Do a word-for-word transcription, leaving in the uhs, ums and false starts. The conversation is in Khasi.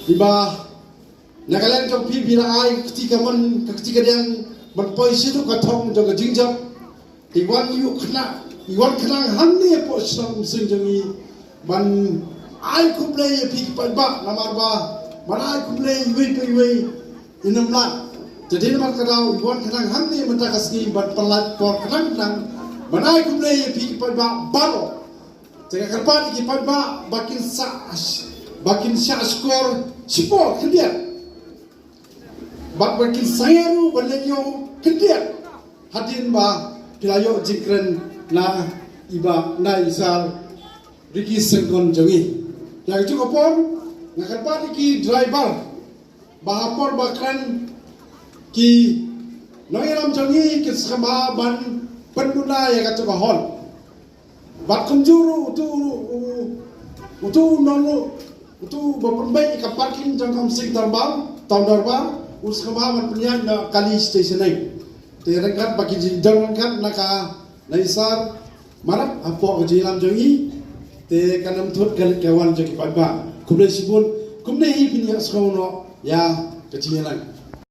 Iba na ka liang jong phi, phi la ai ka kti kamon, ka kti kadiang ban poi sha ka thong jong ka jingjop. I wan ïuh khnang, i wan khnang hangne hapoh shnong Umsning jong ngi ban ai khublei ïa phi ki paidbah, namar ba ban ai khublei iwei pa iwei ym lah. Te dei namar kata i wan khnang hangne mynta ka sngi ban pynlait por khnang khnang ban ai khublei ïa phi ki paidbah baroh. Te nga kyrpad ïa ki paidbah ba kin sa, ba kin shah shkor shipor khyndiat. Bad ba kin sangeh ruh ban leit ïoh khyndiat hadien ba phi la ïoh jingkren na i Bah, na i Sir Ricky Syngkon jong ngi. Ïa kajuh ka por nga kyrpad ïa ki driver ba ha por ba kren ki nongïalam jong ngi kin sngewbha ban pynduna ïa kajuh ka hon. Bad kumjuh ruh utu, u, utu u nong, utu ba pynbeit ïa ka parking jong ka Umsning Town Dorbar, Town Dorbar, u sngewbha ban pynïaid na kali station nine. Te ryngkat bad ki jingdon ryngkat na ka, na i Sir Marap hapoh ka jingïalam jong ngi. Te kan ym thut ka leit ka wan jong ki paidbah. Khublei shibun. Kumne hi phin ïa sngewbha noh ïa ka jingïalang.